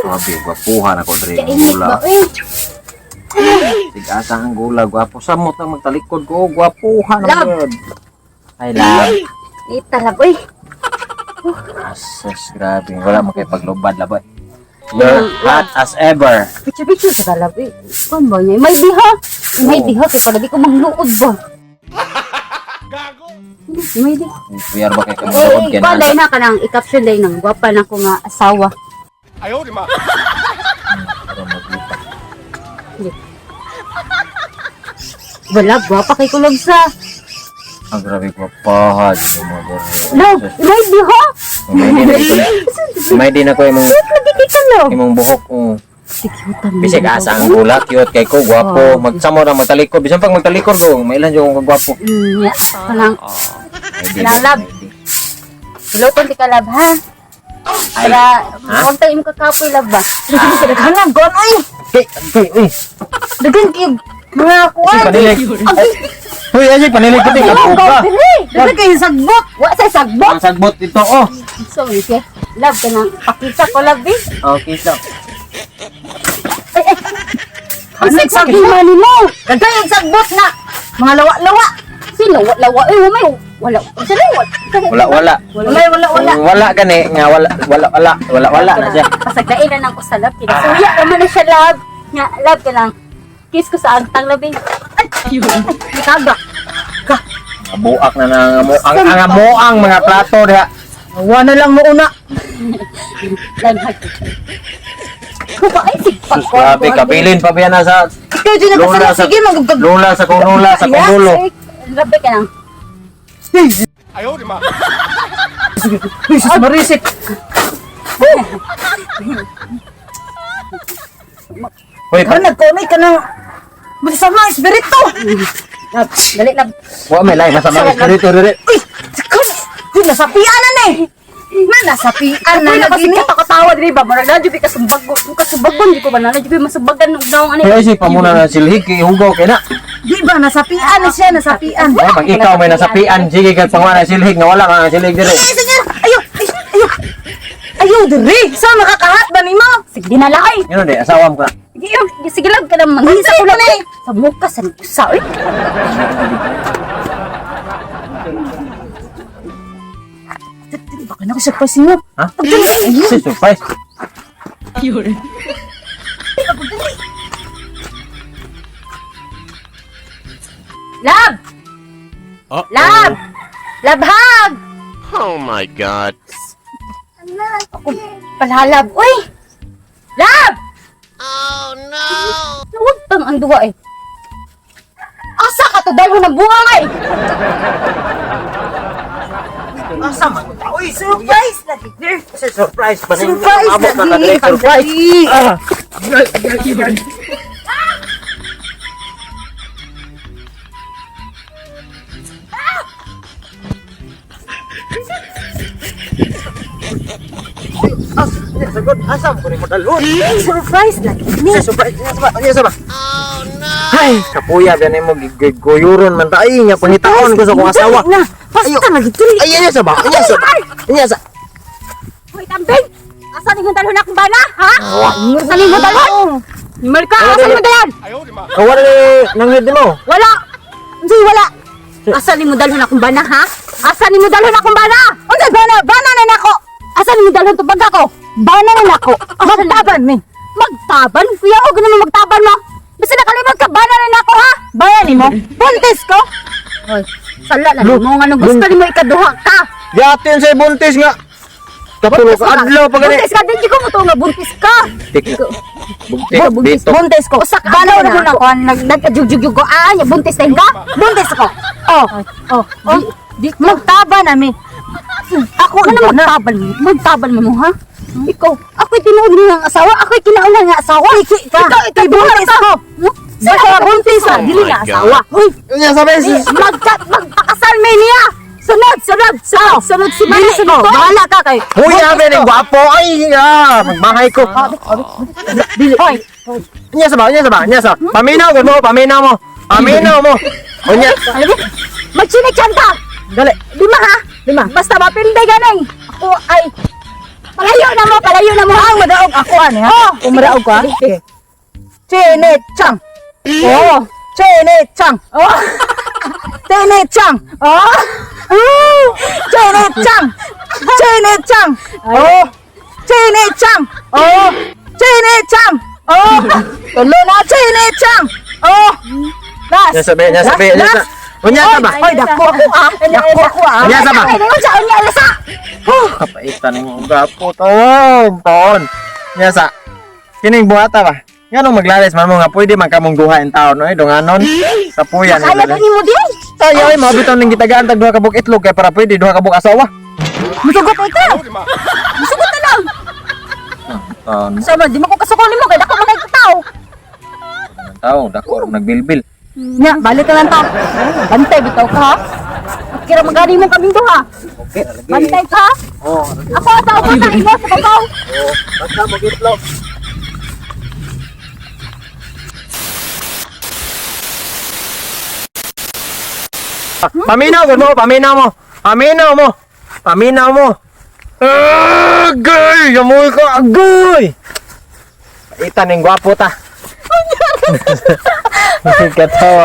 Grabe, gwapuha na ko dre ang Kainit gula. ba eh? Sig-asa ang gula, gwapo. Samot na magtalikod ko, gwapuha na Love. yun. Ay, love. Ita lab oy. Asas, grabe. Wala mo kay paglubad, laboy. You're hot as ever. Picture picture sa lab eh. Kuan ba niya? May diha. May diha kay para di ko mangluod ba. Gago. May diha. Kuyar ba kay kamuluod Eh, kay kuan na? day na kanang i-caption day nang gwapa na ko nga asawa. Wala, gwapa kay kulog sa. Ang grabe, gwapaha. Dito mo, dre. Love, may diha. May di na ito. May di na ko imong Cute lagi kay ka love. imong buhok. Oh. Cute ang Bisig asa ang gula, cute kay ko, gwapo. Magsamo na magtalikod. Bisan pag magtalikod ko, mailan jud akong kagwapo. Yeah. Kanang Ay, di, Love. di, di. Luton ti ka love ha. Ay. Para huwag tayo imong kakapoy love ba. Daghan na gon oy. Hey, hey, uy. Daghan kay mga kuan. Panilig. Uy, ay, panilig ko, kapo ka. Daghan kay sagbot. Wa sa sagbot. Ang sagbot ito, oh. So, okay. Love ka nang pakita ko love eh. Okay, so. Ay, ay. Ang sagbot man nimo. Daghan yung sagbot na. Mga lawa-lawa. Sino wala eh may wala. Sino wala? Wala, wala. Wala wala wala. Kung wala gani nga wala wala wala wala wala na siya. Pasagdain na nang ko sa love. Kinasuya naman na siya love. Nga love ka lang. Kiss ko sa agtang love eh. Ay, ay, kaga. Buak na na ang ang amoang mga plato diha. Wa na lang mo una. Langhag. Kuba ay sigpa Sus, grabe kabilin pa biya na sa Ikaw dyan Lola nagkasala. sa Sige, magugag. Lola sa kong lola sa kong dulo. Grabe ka lang. Uy, sus marisik. Hoy, Kan nagkunay ka ng masama espiritu. Love, dali love. wa may lahi masama espiritu dire. Uy, kan. Di nasapian na ni. Na nasapian na Ano na lagi kasi ni. katawa diri ba murag na jud ka sumbag ka sumbagon di ko ba na jud masumbagan og naong ani. Hoy, ay si pamuna na silhig kay hugaw kay na. Di ba nasapian na siya, nasapian. Ay, pag ikaw may nasapian, sige kag pangwana silhig nga wala ka nga silhig dire. Ay, sige. Ayo, ay, ayo. Ayo diri. Sa makakahat ba nimo? Sige di na lang ay. Ngano di asawa mo ka. Sige, sige love ka lang manghisa ko lang eh. Sa muka sa usa oy. Baka na ko surprise mo. Ha? Si surprise. Love! Love! Love hug! Oh my God. Ako palalab oy. Love! Oh no. Huwag pang ang duwa eh. Asa ka to dalhon ng buwang ay. Asa man ko ta? Uy, Surprise lagi. si surprise pa Surprise Abot na ka lagi. dire surprise. Ah. Sagot, asa mo ko ni mo dalhon? Surprise lagi ni. Sa surprise, niya sa ba? Niya sa ba? Ay, kapuya gani mo giguyuron man ta ay nya pangitaon ko sa akong asawa. Na, basta lagi diri. Ay, niya sa ba? Niya sa ba? Niya sa. Hoy, tambing! Asa ni dalhon akong bana, ha? Asa ni dalhon? Nimal ka, asa ni dalhon? Wala ni nang head mo. Wala! Unsay wala? Asa ni mo dalhon akong bana, ha? Asa ni mo dalhon akong bana? Unsay bana? Bana na nako. Asa ni mo dalhon tubag ako? Bana na nako. Magtaban mi. Magtaban? Kuya, og naman magtaban mo. Basta nakalimot ka, bana na nako, ha? Bana nimo. Buntis ko. Hoy, sala na mo nga nung gusto nimo ikaduha ka. Yatin sa buntis nga. Kapulo ka adlaw pa gani. Buntis ka din ko mo to nga buntis ka. Tik. Buntis Buntis. dito. Buntis ko. Usa ka Bana adlaw na na ko ko nagkajugjug ko ah, nya buntis na ka. Buntis ko. Oh, Oh, oh, di, di magtaba na mi. Ako ano magtabal mo? Magtabal mo mo, ha? Ikaw, ako'y tinuod nga ang asawa, ako'y kinauna nga asawa. Iki ka. Ikaw, ikaw, Buntis ka. ko. Huh? Basta buntis Oh ah, dili my na God. asawa. Hoy, Niya sa bes. magpakasal may niya. Sunod, sunod, sunod, sunod si Mari, Dili sunod ko. ko. Bahala ka kay. Huy, abe ni gwapo ay ah, magbahay ko. Dili. Hoy, Niya sa ba? Niya sa ba? Niya sa. Paminaw gud mo, paminaw mo. Paminaw mo. Unya. Alam mo, magchinikyan ka. dali. Lima ha? Lima. Basta mapildi ganing. Ako ay Palayo na mo, palayo na mo. Ang madaog ako ani ha. Oh. Kung madaog ka. Okay. Chene chang. Oh. Chene chang. Oh. Chene chang. Oh. Chene chang. Chene chang. Oh. Chene chang. Oh. Chene chang. Oh. Tulo na chene chang. Oh. Last. Nya sabi, nya sabi, nya sa. Unya sa ba? Oy, dako ako ah. Dako ako ah. Unya sa ba? Ay, unsa unya lasa. Kapaitan ng gapo taon, taon. Nya sa. Kining buhata ba? Nganong maglalis man mo nga pwede man kamong duha in taon oy dunganon sa puyan. Kaya gani mo di. Tayo ay mabitaw ning gitagaan tag duha ka buk itlog kay para pwede duha ka buk asawa. Musugot ay ka. Musugot na lang. Taon, Sa man di mo ko kasukol mo kay dako man kay tao. tao dako ro nagbilbil. Nya, balik ka lang ta. Bantay bitaw ka ha. Kira magani mo kaming duha. Okay, lagi. Bantay ka. Oh, Ako sa ako sa imo sa babaw. oh, basta mo itlog. Paminaw gud mo, paminaw mo. Paminaw mo. Paminaw mo. Agay, yamoy ko, agoy. Paitan ning gwapo ta. Katawa.